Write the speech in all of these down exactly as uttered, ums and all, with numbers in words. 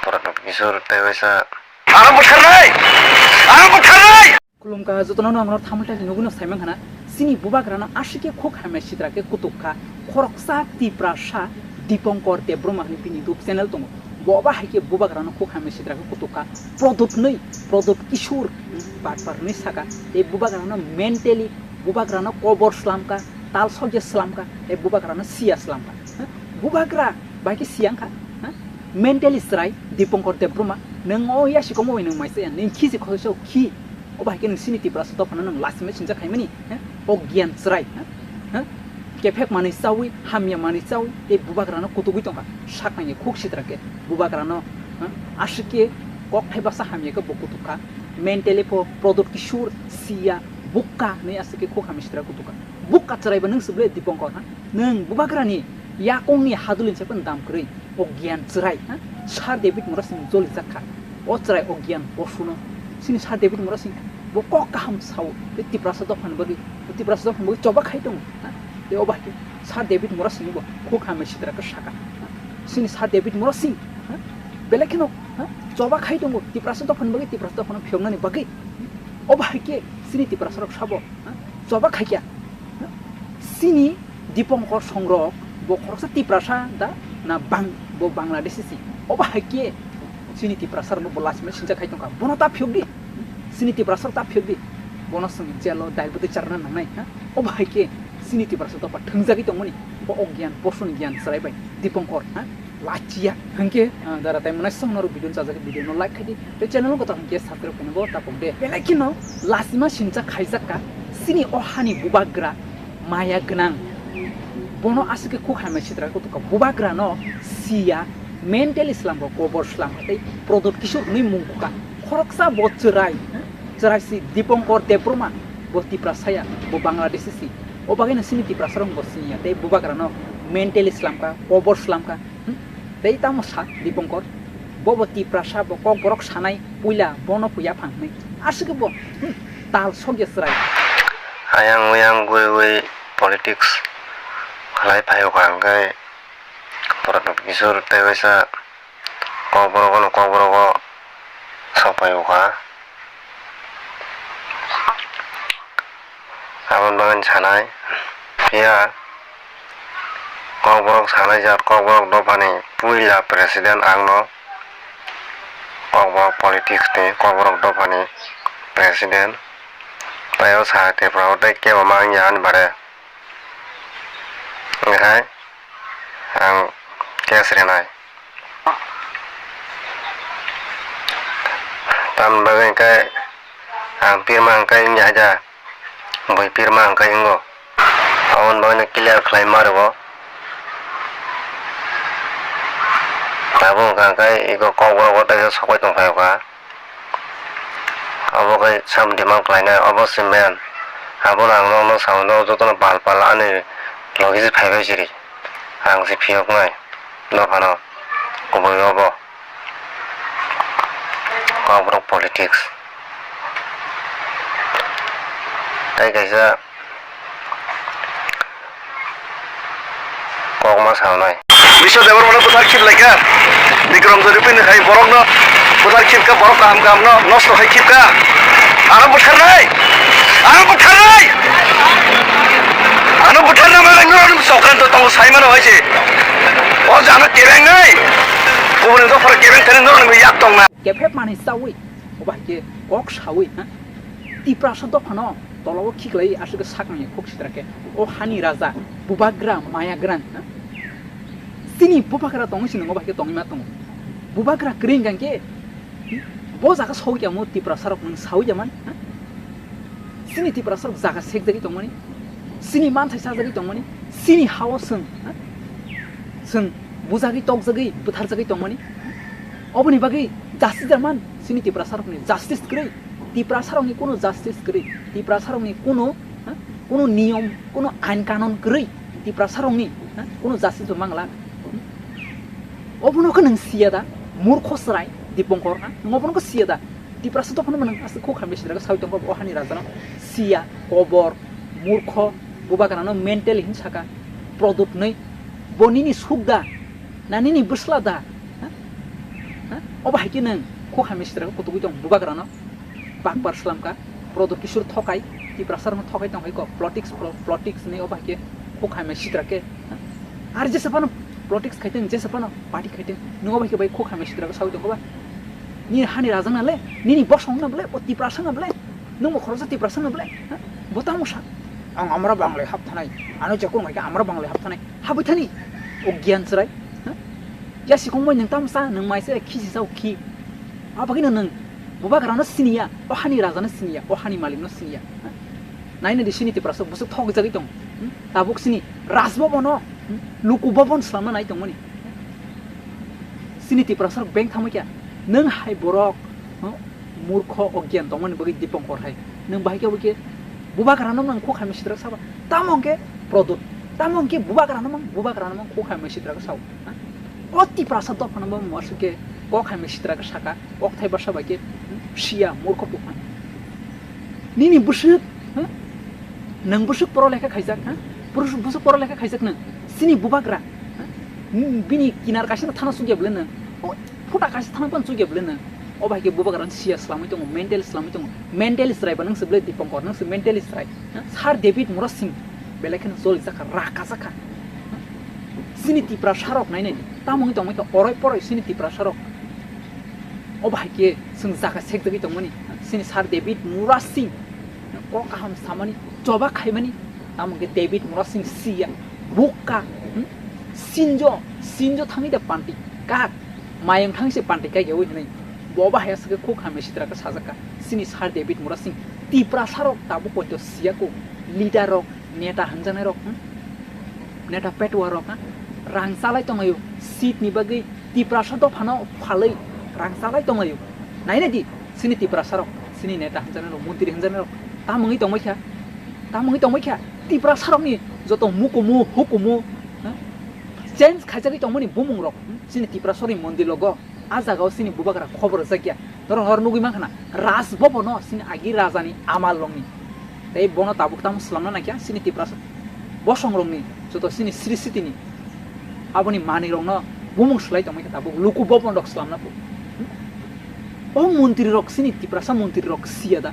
Pratap Kishore tei waisa. Ano butharnai! Ano butharnai! Khulumkha jotono, ang no thamwi thai nugwi no saimang khana, chini bubagrano aswk khe khuk hamya sitra khe kutuk kha. Khoroksa Tiprasa Dipankar Debbarma hwnwi bini YouTube channel tongo. Bo ba hai khe bubagrano khuk hamya sitra khe kutuk kha. Prodot hwnwi, Prodot Kishore, hmm, batpar hwnwi saka. Tei bubagrano mentally, bubagrano kobor slam kha, tal sogya slam kha, tei bubagrano siya slam kha. Ha? Bubagra bai khe siya wng kha. Ha? Mentally chwrai Dipankar Debbarma, nwng o yasi komo bai nwng maisa ya, nwng khi se khosoi sao khi. Obo hai khe nwng chini Tiprasa dophano nwng lachimai sinjak khaimani, ha? O giyan chwrai, ha? Ha? Kephek manwi chawi, hamya manwi chawi, tei bubagrano kutugwi tongkha. Sak nangya khuk sitra khe bubagrano, ha? Aswk khe kok thai baksa hamya khe bo kutuk kha. Mentally pho Prodot Kishore, siya, bukka hwnwi aswk khe khuk hamya sitra kutuk kha. Bukka chwrai ba nwng se ble Dipankar, ha? Nwng bubagrani yakungni hadulin se phano dam kwrwi. O giyan chwrai, ha? Sir David Murasing jolijak kha. O chwrai o giyan posuno. Chini Sir David Murasing bo kok kaham sao. Tei Tiprasa dophani bagwi, Tiprasa dophani bagwi choba khai tongo, ha? Tei obo hai khe Sir David Murasing bo khuk hamya sitra khe saka. Chini Sir David Murasing, ha? Belai kheno, ha? Choba khai tongo Tiprasa dophani bagwi, Tiprasa dophano phiyoknani bagwi. Obo hai khe chini Tiprasarok sabo, ha? Choba khai kya. Chini Dipankar Songrok bo khoroksa Tiprasa da na bang-, bo Bangladeshi si. Obo hai khe chini Tiprasarokno bo lachimai sinjak khai tongkha. Bono ta phiyok di. Chini Tiprasarok ta phiyok di. Bono chwng jelo dail bwtwi charwna nangnai, ha? Obo hai khe chini Tiprasa dopha thwngjagwi tongmani. Bo o giyan, bosoni giyan chwrai bai Dipankar, ha? Lachiya. Hwnkhe, ah, dara tai mwnai song norok video no chajak, video no like khai di. Tei channel no kotor hwnkhe subscribe khaina bo tapok de. Belai kheno lachima sincha khaijak ka chini o hani bubagra maya gwnang. Bono aswk khe khuk hamya sitra kutuk kha. Bubagra no siya, mentally slam kha, kobor slam kha tei Prodot Kishore hwnwi mung kha. Khoroksa bo chwrai, chwrai si Dipankar Debbarma, bo Tiprasa ya, bo Bangladeshi si. O bagwi no chini Tiprasa rok bo siniya tei bubagra no mentally slam kha, kobor slam kha. Hmm? Tei tamo sa Dipankar, bo bo Tiprasa, bo Kokborok sanai puila bono puya phang hwnwi. Aswk bo, hmm, tal sogya chwrai. Ayang uyang gwi gwi politics khlai phaio kha hwnkhe Pratap Kishore tei waisa Kokborok no Kokborok o sok phaio kha. Aboni bagwi sanai phiya Kokborok sanai jat, Kokborok dophani puila president ang no, Kokborok politics ni Kokborok dophani president. Tei o sa Tripura o tei kebo ma wngya ani bare. Wngkhai ang case rinai. Tamni bagwi hwnkhe ang pirma hwnkhe wngya haja, bui pirma hwnkhe wngo. Aboni bagwino clear khlai ma rwo. Tabuk hwnkha hwnkhe ego Kokborok o teisa sokbai tongphai kha. Abo khe sab demand khlainai, obo se main. Abono ang nokno sao, nok jotono pal pal ani logi se phaibai siri. Ang se phiyoknai dophano kubui obo. Kokborok politics. Tei kaisa kokma sanai. Biswa Debbarmano bwthar khip lai kha. Bikram Jori pini khai borokno bwthar khip kha, borok kaham kaham no nosto khai khip kha. Ano bwthar nai. Ano bwthar nai. Ano bwthar nai, mano no sokran to tongo sai mano hai se. O jano kebeng nai. Kubuni dophar kebeng thani no yak tong na. Kephek mani sawi. Obo hai khe kok sawi, ha? Tiprasa dophano tolao khiklai aswk sak nangya khuk sitra khe. O hani raja, bubagra, maya gwnang, ha? Chini bubagra tongwi se nwng obo hai khe tongwi ma tongo. Bubagra kwrwi hwnkha khe, bo jaga sawi khe amo Tiprasa rok nwng sawi ya man, ha? Chini Tiprasa rok jaga sekjagwi tongmani, chini manthai sajagwi tongmani, chini hao chwng, ha? Chwng bujagwi, tokjagwi, bwtharjagwi tongmani. Oboni bagwi justice ya man, chini Tiprasa rokni justice kwrwi. Tiprasa rokni kuno justice kwrwi, Tiprasa rokni kuno, ha, kuno niyom, kuno ain kanon kwrwi, Tiprasa rokni, ha, kuno justice bo mangla. Obono khe nwng siya da, murkho chwrai, Dipankar, ha, nwng obono khe siya da, Tiprasa dophano nwng aswk khuk hamya sitra khe sawi tongkha o hani rajano, siya, kobor, murkho, bubagrano mental hin saka, prodot nwi, bo nini suk da, na nini bwsla da, ha? Ha? Obo hai khe nwng khuk hamya sitra khe kutugwi tong bubagrano. Bakpar slamkha, Prodot Kishore thokai, Tiprasarokno thokai tongkha kok, politics, pro-, politics hinwi obo hai khe khuk hamya sitra khe. Ha? Ar jesa phano politics khaiteng, jesa phano party khaiteng, nwng obo hai khe bai khuk hamya sitra khe sawi tongkha ba? Nini hani rajakna le, nini bosong wngna bole, o Tiprasa wngna bole, nwng bo khoroksa Tiprasa wngna bole? Ha? Bo tamo sa? Ang amra banglai hap thanai, ano je kung hai khe amra banglai hap thanai, habwi thani, o giyan chwrai. Ha? Ya sikong bai nwng tamo sa, nwng mai se khi si sao khi. Abo kheno nwng bubagrano siniya, o hani rajano siniya, o hani malikno siniya. Naina di sini Tiprasa bwswk thok jagwi tong. Hmm? Tabuk sini Rajbhavan-o, hmm? Luku Bhavan slamna nai tongmani. Sini Tiprasa beng thangma kya. Nwng hai borok, hmm? Murkho ogyan tongmani bagwi Dipankar hai. Nwng bahai khe abo khe bubagrano mang khuk hamya sitra saba. Tamo hwnkhe Prodot. Tamo hwnkhe bubagrano mang, bubagrano mang khuk hamya sitra sao. Ha? O Tiprasa dophano bo mwswk khe kok hamya sitra khe saka, kokthai bwsa bai khe, hmm, siya, murkho buphang. Nini bwswk, ha? Nwng bwswk poro lekha khaijak, ha? Bwswk, bwswk poro lekha khaijak nwng. Sini bubagra, ha? Hmm, bini kinar kaisa thana sugya bwle nwng. O phuta kaisa thana pan sugya bwle nwng. O bai khe bubagra siya slamwi tongo, mental slamwi tongo. Mental chwrai ba nwng se bwle Dipankar, nwng se mental chwrai. Sir David Murasing belai kheno choli jakha, raka jakha. Sini Tiprasa rok nai nai di. Tamo wngwi tongmai kha oroi poroi sini Tiprasa rok. O bahai khe chwng jaga sekjagwi tongmani. Sini Sir David Murasing kok kaham samani, choba khaimani. Tamo khe David Murasing siya, bukka, hmm? Sinjo, sinjo thangwi da panti kak, mayung thangwi se panti kak yawi hinwi. Bo bahai aswk khe khuk hamya sitra khe sajak kha. Sini Sir David Murasing Tiprasa rok tabuk poito siya kho, leader rok, neta hwnjaknai rok, hmm? Neta petua rok, ha? Rang chalai tonglaio, seat ni bagwi Tiprasa dophano phalwi rang chalai tonglaio. Naina di, sini Tiprasa rok, sini neta hwnjaknai rok, montri hwnjaknai rok, tamo wngwi tongbai kha, tamo wngwi tongbai kha, Tiprasa rokni joto mukumu, hukumu, ha? Change khaijagwi tongmani bumung rok, hmm? Sini Tiprasa rokni mondi logo. A jagao sini bubagra khobor rwjakya. Norok hor nugwi mankha na, Raj Bhavan-o sini agi rajani amal rokni. Tei bono tabuk tamo swlamna naikha sini Tiprasa bosong rokni, joto sini Sri Sitini aboni manwi rokno bumung swlai tongmai kha tabuk Luku Bhavan rok swlamna pho. O montri rok sini Tiprasa montri rok siya da,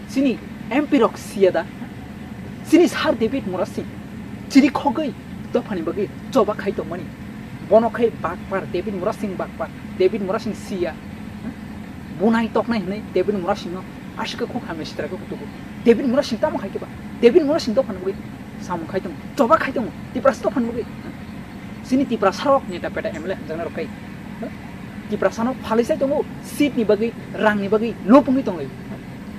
sini M P rok siya da, sini Sir David Murasing chiri khogwi dophani bagwi choba khai tongmani. Bono khai bakpar, David Murasing bakpar, David Murasing siya. Bunai toknai hinwi David Murasingno aswk khe khuk hamya sitra khe kutugo. David Murasing tamo khai khe ba? David Murasing dophani bagwi samung khai tongo, choba khai tongo, Tiprasa dophani bagwi. Sini Tiprasa rok neta peta M L A hwnjaknai rok khai. Tiprasano phalwi sai tongo, seat ni bagwi, rang ni bagwi lopungwi tonglaio.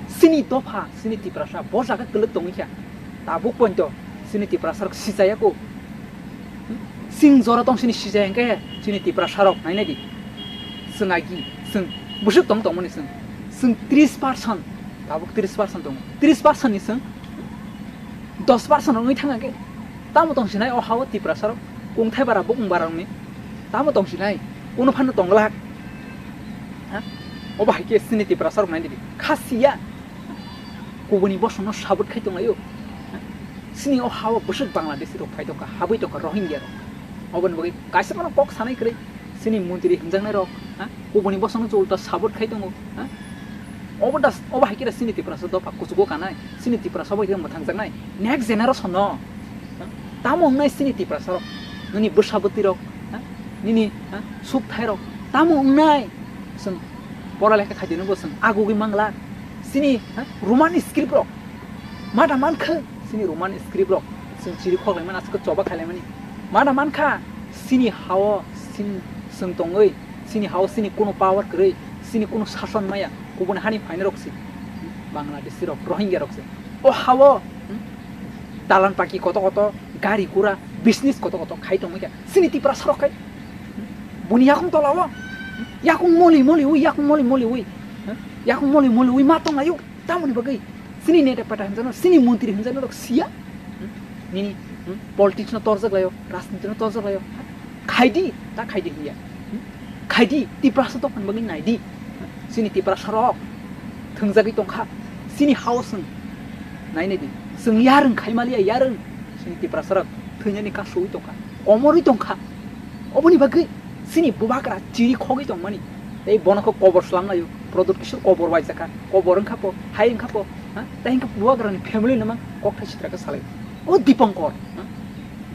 Sini dopha, sini Tiprasa bo jaga kwlwk tongwi kha. Tabuk pointo sini Tiprasa rok sichaya kho. Sing jora tong sini sichaya hwnkhe sini Tiprasa rok nainai di. Swng agi, swng bwswk tong tongmani swng. Swng tris percent, tabuk tris percent tongo. Tris percent ni swng dos percent wngwi thang khe. Tamo tong sinai o hao Tiprasa rok, kungthai bara bukung bara rokni. Tamo tong sinai, kuno phano tong glak. Ha? Obo hai khe sini Tiprasa rok nainai di. Khasiya. Kubuni bosongno support khai tonglaio. Sini o hao bwswk Bangladeshi rok phai tongkha, habwi tongkha Rohingya rok. Oboni bagwi kaisa phano kok sanai kwrwi sini montri hwnjaknai rok, ha? Kubuni bosongno se ulta support khai tongo, ha? Obo das, obo hai khe sini Tiprasa dopha kuchugo kanai, sini Tiprasa bai khe mwthangjaknai next generation no, ha? Tamo wngnai sini Tiprasa rok, nini bwsa bwtwi rok, ha? Nini, ha? Sukthai rok tamo wngnai. Chwng pora lekha khaidino bo chwng agugwi mangla. Sini, ha, Roman script rok mada mankha, sini Roman script rok chwng chiri khoklaimani, aswk choba khailaimani mada mankha. Sini hao sin chwng tongwi, sini hao sini kuno power kwrwi, sini kuno sason maya, kubuni hani phainai rok si Bangladeshi rok, Rohingya rok si. O hao, hmm, dalan paki koto koto, gari gura, business koto koto khai tongwi kha. Sini Tiprasa rok khai buni yakung tola o yakung moli moli ui, yakung moli moli ui, yakung moli moli ui ma tong laio. Tamoni bagwi sini neta peta hwnjano, sini montri hwnjano rok siya. Nini politics no torjak laio, rajniti no torjak laio. Khaidi, ta khaidi hiya. Khaidi, Tiprasa tongphani bagwi naidi. Sini Tiprasa rok thwngjagwi tongkha. Sini hao chwng nainai di. Chwng yarwng khaimaliya, yarwng. Sini Tiprasa rok thwinani kasui tongkha, komorwi tongkha. Oboni bagwi sini bubagra chiri khogwi tongmani. Tei bono khe kobor slam laio, Pradyot Kishore kobor waijakha, kobor wngkha po, hai wngkha po, ha? Tei hwnkhe bubagrani family no mang kok thai sitra khe salai. O Dipankar, ha?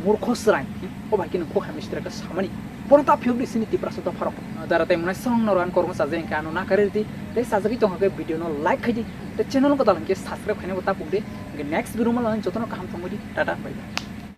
Murkho chwrai, ha? O bai khe nwng kok hamya sitra khe samani. Bono ta phiyok di sini Tiprasa dopharok. Dara tei mwnai song noro ang kormo sajai hwnkhe ano nakarwi di, tei sajagwi tongkha khe video no like khai di, tei channel no kwtal hwnkhe subscribe khaina bo ta puk di. Hwnkhe next video malai jotono kaham tongwi di, tata bye bye.